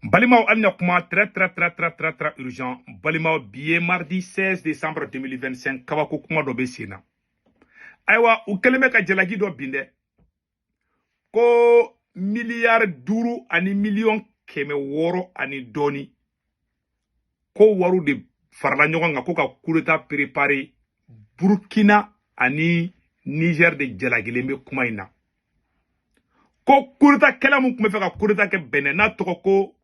Balimaw, hali na kuma très très très très très très urgent. Balimaw, bi ye mardi 16 décembre 2025. Kabako kuma dɔ bɛ sen na. Ayiwa, u kɛlen bɛ ka jalaki dɔ bin dɛ, ko miliyari 5 ani miliyɔn 600 ani dɔɔni, ko wariw de farala ɲɔgɔn kan ko ka coup d'état préparer. Burkina ani Niger de jalakilen bɛ kuma in na, ko coup d'état kɛla mun tun bɛ fɛ ka coup d'état kɛ Benin, n'a tɔgɔ ko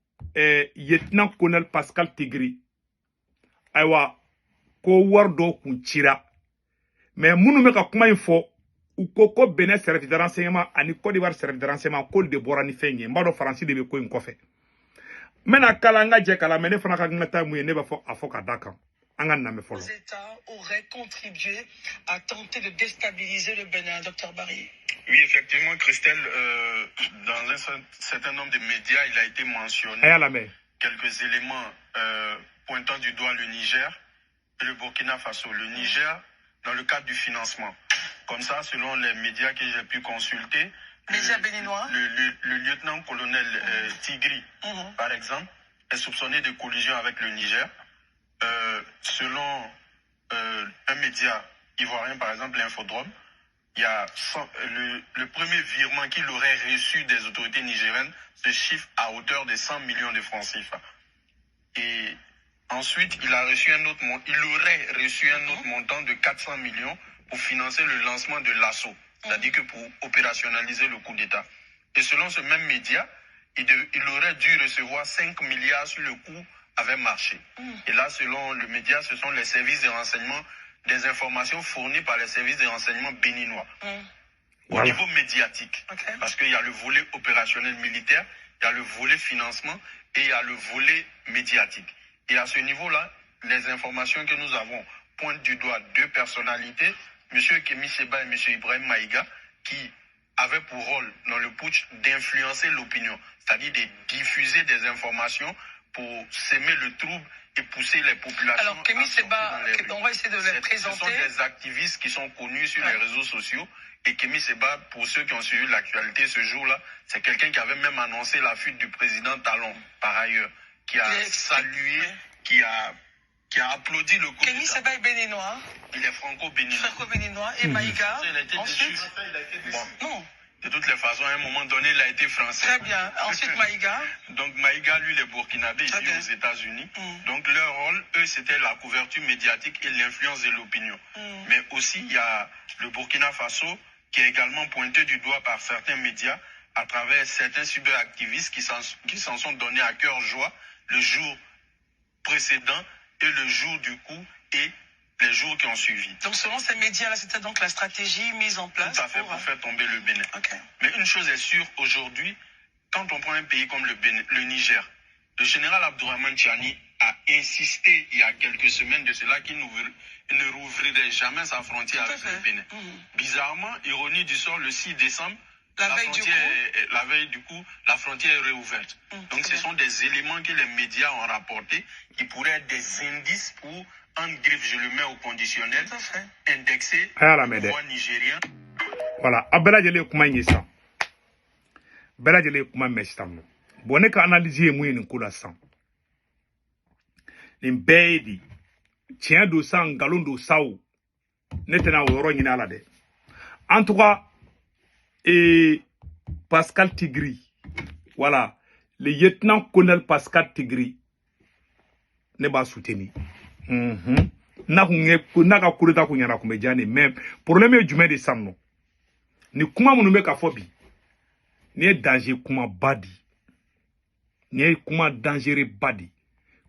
lieutenant colonel Pascal Tigri. Ayiwa, ko wari dɔw kun cira, mais minnu bɛ ka kuma in fɔ, u ko ko Benin service de renseignement ani Côte d'Ivoire service de renseignement, k'olu de bɔra ni fɛn ye. N b'a dɔn Faransi de bɛ ko in kɔfɛ. N bɛna kala, an ka jɛ kala, mais ne fana ka hakilinata ye mun ye, ne b'a fɔ a fɔ ka da kan. An ka lamɛn fɔlɔ. États auraient contribué à tenter de déstabiliser le Bénin, docteur Barry. Oui, effectivement, Christelle, dans un certain nombre de médias, il a été mentionné A y'a lamɛn. quelques éléments pointant du doigt le Niger et le Burkina Faso. Le Niger, dans le cadre du financement. Comme ça, selon les médias que j'ai pu consulter, Médias béninois. le lieutenant-colonel Tigri, par exemple, est soupçonné de collusion avec le Niger. Selon un média ivoirien, par exemple, l'Infodrome, il y a le premier virement qu'il aurait reçu des autorités nigériennes se chiffre à hauteur de 100 millions de francs CFA. Et ensuite, il aurait reçu un autre montant de 400 millions pour financer le lancement de l'assaut, c'est-à-dire que pour opérationnaliser le coup d'État. Et selon ce même média, il aurait dû recevoir 5 milliards si le coup avait marché. Et là, selon le média, ce sont les services de renseignement, des informations fournies par les services de renseignement béninois. Au niveau médiatique, parce qu'il y a le volet opérationnel militaire, il y a le volet financement et il y a le volet médiatique. Et à ce niveau-là, les informations que nous avons pointent du doigt deux personnalités, M. Kemi Seba et M. Ibrahim Maïga, qui avaient pour rôle dans le putsch d'influencer l'opinion, c'est-à-dire de diffuser des informations pour semer le trouble et pousser les populations Alors, Kemi à sortir Seba, dans les rues. On va essayer de les Ce présenter. sont des activistes qui sont connus sur les réseaux sociaux. Et Kemi Seba, pour ceux qui ont suivi l'actualité ce jour-là, c'est quelqu'un qui avait même annoncé la fuite du président Talon, par ailleurs, qui a salué, qui a applaudi le coup Kemi d'État. Seba est béninois, Il est franco-béninois. franco-béninois, et Maïga. Il a été Ensuite, déçu. Bon, non, de toutes les façons, à un moment donné, il a été français. Très bien. Ensuite, Maïga. Donc Maïga, lui, il est burkinabé, il Très vit bien. aux États-Unis. Donc leur rôle, eux, c'était la couverture médiatique et l'influence de l'opinion. Mais aussi, il y a le Burkina Faso qui est également pointé du doigt par certains médias à travers certains cyberactivistes qui s'en sont donnés à cœur joie le jour précédent et le jour du coup et les jours qui ont suivi. Donc, selon ces médias-là, c'était donc la stratégie mise en place Tout à fait, pour faire tomber le Bénin. Mais une chose est sûre, aujourd'hui, quand on prend un pays comme le Bénin, le Niger, le général Abdourahmane Tchiani a insisté il y a quelques semaines de cela qu'il ne rouvrirait jamais sa frontière Tout à avec le fait. Bénin. Bizarrement, ironie du sort, le 6 décembre, La veille du frontière coup. La veille du coup, la frontière est réouverte. Donc Très ce bien. sont des éléments que les médias ont rapportés qui pourraient être des indices pour, en griffe, je le mets au conditionnel, Tout à fait. Indexer A y'a le lamɛn dɛ. Pouvoir nigérien. Voilà, a bɛɛ lajɛlen ye kuma in ye sisan, bɛɛ lajɛlen ye kuma mɛn sisan nɔ. Bon, ne ka analyse ye mun ye nin ko la sisan? Nin bɛɛ ye di tiɲɛ don sa, nkalon don sa, o ne tɛna o yɔrɔ ɲini a la dɛ. En tout cas, Pascal Tigri, voilà, le lieutenant colonel Pascal Tigri, ne b'a soutenir. N'a kun ye n'a ka coup d'état kun ɲɛna, kun bɛ diya ne. Mais problème ye jumɛn de sisan nɔ? Ni kuma minnu bɛ ka fɔ bi, nin ye danger kumaba di, nin ye kuma dangereux ba di.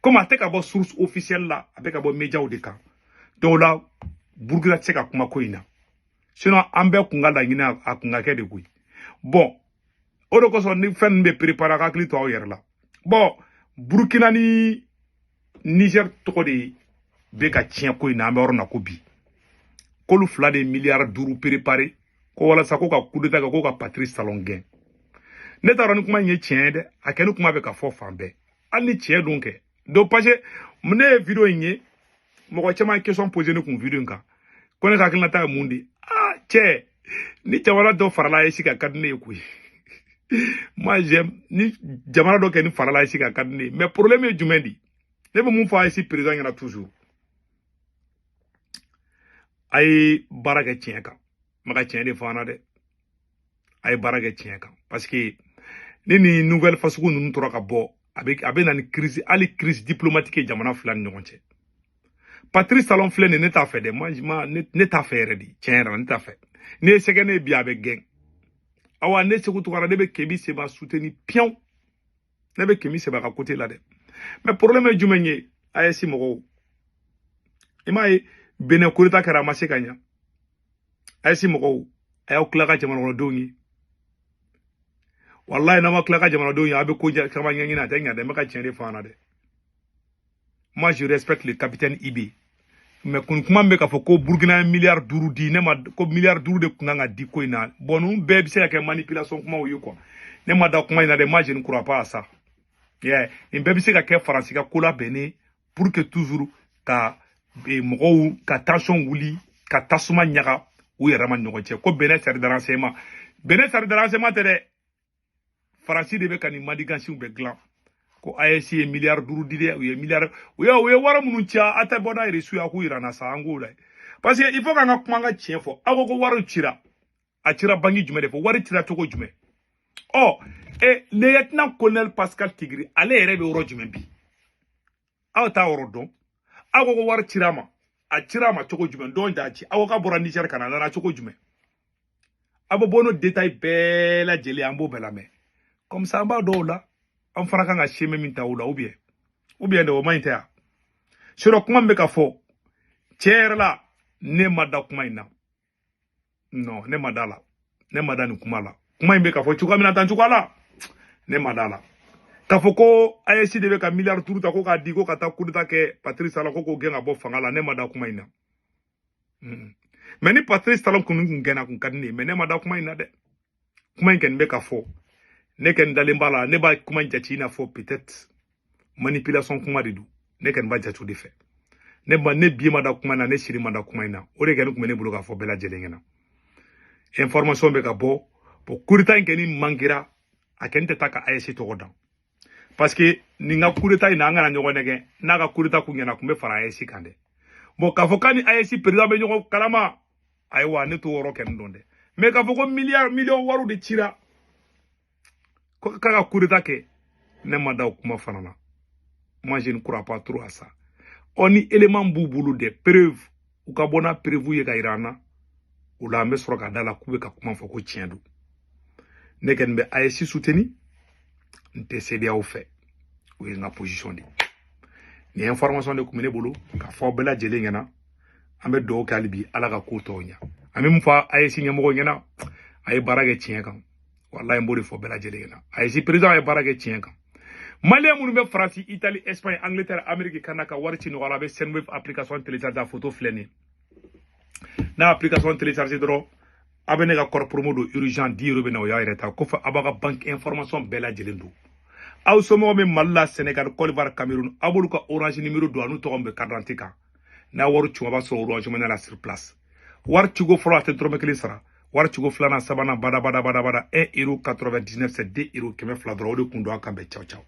Comme a tɛ ka bɔ source officielle la, a bɛ ka bɔ médiaw de kan. Donc o la, Burukina tɛ se ka kuma ko in na, sinon an bɛɛ kun ka laɲini a kun ka kɛ de koyi. Bon, o de kosɔn, ni fɛn ninnu bɛ préparer, a ka hakili to aw yɛrɛ la. Bon, Burukina ni Niger tɔgɔ de bɛ ka tiɲɛ ko in na. An bɛ yɔrɔ min na ko bi, k'olu fila de ye miliyari 5 préparer ko walasa ko ka coup d'état kɛ, ko ka Patrice Talon gɛn. Ne t'a dɔn ni kuma in ye tiɲɛ ye dɛ. A kɛ ni kuma bɛ ka fɔ fan bɛɛ, hali ni tiɲɛ don kɛ. Donc parce que ne ye vidéo in ye, mɔgɔ caman ye question posé ne kun vidéo in kan, ko ne ka hakilinata ye mun de ye. Ah cɛ, ni jamana dɔ farala AES kan, ka di ne ye koyi. Moi j'aime ni jamana dɔ kɛ ni farala AES kan, ka di ne ye. Mais problème ye jumɛn di? Ne bɛ mun fɔ AES président ɲɛna toujours? A ye baara kɛ tiɲɛ kan. N bɛ ka tiɲɛ de fɔ an na dɛ. A ye baara kɛ tiɲɛ kan, parce que ni nin nouvelle fasugu ninnu tora ka bɔ, a bɛ na ni crise, hali crise diplomatique ye jamana fila ni ɲɔgɔn cɛ. Patrice Talon filɛ nin, ne t'a fɛ dɛ. Moi, ne t'a fɛ yɛrɛ de. Tiɲɛ yɛrɛ la, ne t'a fɛ. Ne ye sɛgɛ ne ye bi, a bɛ gɛn. Awa, ne Segu Tunkara, ne bɛ Kemi Seba soutenir pion. Ne bɛ Kemi Seba ka côté la dɛ. Mais problème ye jumɛn ye? AES mɔgɔw, i m'a ye, Benin coup d'état kɛra, a ma se ka ɲa. AES mɔgɔw, a y'aw tila ka jamana kɔnɔdenw ye. Walayi, n'aw ma tila ka jamanadenw ye, a bɛ ko caman ɲɛɲini, a tɛ ɲa dɛ. N bɛ ka tiɲɛ de fɔ an na dɛ. Moi, je respecte le capitaine IB, mais kun kuma min bɛ k'a fɔ ko Burukina ye miliyari 5 di ne ma, ko miliyari 5 de kun kan ka di ko in na, bon, ninnu bɛɛ bɛ se ka kɛ manipulation kumaw ye quoi. Ne ma da kuma in na dɛ. Moi, je ne crois pas à ça. Yeah. Nin bɛɛ bɛ se ka kɛ Faransi ka ko labɛnnen pour que toujours ka mɔgɔw ka tension wuli, ka tasuma ɲaga u yɛrɛ ma ɲɔgɔn cɛ, ko Benin service de renseignement. Benin service de renseignement tɛ dɛ. Faransi de bɛ ka nin maniganciw bɛɛ dilan ko AES ye miliyari 5 di dɛ. U ye miliyari, u ye wari minnu ci, a tɛ bɔ n'a reçu ye, a k'u yira n na sa, an k'o lajɛ, parce que il faut k'an ka kuma, an ka tiɲɛ fɔ. Aw ko ko wariw cira, a cira banque jumɛn de fɛ? Wari cira cogo jumɛn? Ɔ e lieutenant colonel Pascal Tigri, ale yɛrɛ bɛ yɔrɔ jumɛn bi? Aw t'a yɔrɔ dɔn. Aw ko ko wari cira a ma, a cira a ma cogo jumɛn? Dɔn t'a ci. Aw ko k'a bɔra Niger ka na, a nana cogo jumɛn? Aw bɛ bɔ n'o détail bɛɛ lajɛlen, an b'o bɛɛ lamɛn. Comme ça, an b'a dɔn o la, an fana kan ka chemin min ta o la, ou bien de, o man ɲi tɛ yan. Sinon, kuma min bɛ ka fɔ, tiɲɛ yɛrɛ la, ne ma da kuma in na. Non, ne ma da la, ne ma da nin kuma la. Kuma in bɛ ka fɔ cogoya min na tan cogoya la, ne ma da la k'a fɔ ko AES de bɛ ka miliyari 5 ta ko k'a di ko ka taa coup d'état kɛ Patrice Talon, ko k'o gɛn ka bɔ fanga la. Ne ma da kuma in na. Mais ni Patrice Talon kun gɛnna, kun ka di ne ye. Mais ne ma da kuma in na dɛ. Kuma in kɔni bɛ ka fɔ, ne kɔni dalen b'a la. Ne b'a kuma in jate i n'a fɔ peut-être manipulation kuma de don. Ne kɔni b'a jate o de fɛ. Ne ma, ne bi ma da kuma in na, ne siri ma da kuma in na. O de kɔni tun bɛ ne bolo k'a fɔ bɛɛ lajɛlen ɲɛna. Information bɛ ka bɔ. Bon, coup d'état in kɔni manquera, a kɔni tɛ taa ka AES tɔgɔ dan, parce que nin ka coup d'état in na, an kana ɲɔgɔn nɛgɛ. N'a ka coup d'état kun ɲɛna, a kun bɛ fara AES kan dɛ. Bon, k'a fɔ k'a ni AES président bɛ ɲɔgɔn kalama, ayiwa, ne t'o yɔrɔ kɔni dɔn dɛ. Mais k'a fɔ ko miliyari miliyɔn wariw de cira ko k'a ka coup d'état kɛ, ne ma da o kuma fana na. Moi, je ne crois pas trop à ça. Ɔ, ni élément b'u bolo, des preuves, u ka bɔ n'a preuve ye ka yira an na, o la an bɛ sɔrɔ ka da la k'u bɛ ka kuma fɔ ko tiɲɛ don. Ne kɔni bɛ AES soutenir, n tɛ CEDEAO fɛ. O ye n ka position de ye. Nin information de tun bɛ ne bolo k'a fɔ aw bɛɛ lajɛlen ɲɛna. An bɛ dugawu kɛ hali bi, Ala ka ko tɔw ɲɛ. An bɛ mun fɔ AES ɲɛmɔgɔw ɲɛna? A ye baara kɛ tiɲɛ kan. Walayi, n b'o de fɔ bɛɛ lajɛlen ɲɛna. AES président ye baara kɛ tiɲɛ kan. Malien minnu bɛ Faransi, Italie, Espagne, Angleterre, Amérique, Canada, ka wari ci nɔgɔya la, a bɛ Sendwave application télécharger. A photo filɛ nin ye. N'a application télécharger dɔrɔn, a bɛ ne ka code promo don, urgent 10 euros bɛ na, o y'a yɛrɛ ta kɔfɛ. A b'a ka banque information bɛɛ lajɛlen don. Aw somɔgɔw bɛ Mali la, Sénégal, Côte d'Ivoire, Cameroun, aw b'olu ka Orange numéro don, a n'u tɔgɔ min bɛ carte d'identité kan. N'a wari ci, a b'a sɔrɔ Orange Money la sur place. Wari ciko fɔlɔ, a tɛ dɔrɔmɛ kelen sara. Wari ciko filanan, sabanan, bada bada bada bada, 1 euro 99, c'est 2 euros 200 dɔrɔn. O de kun don. A kan bɛn. Ciao ciao.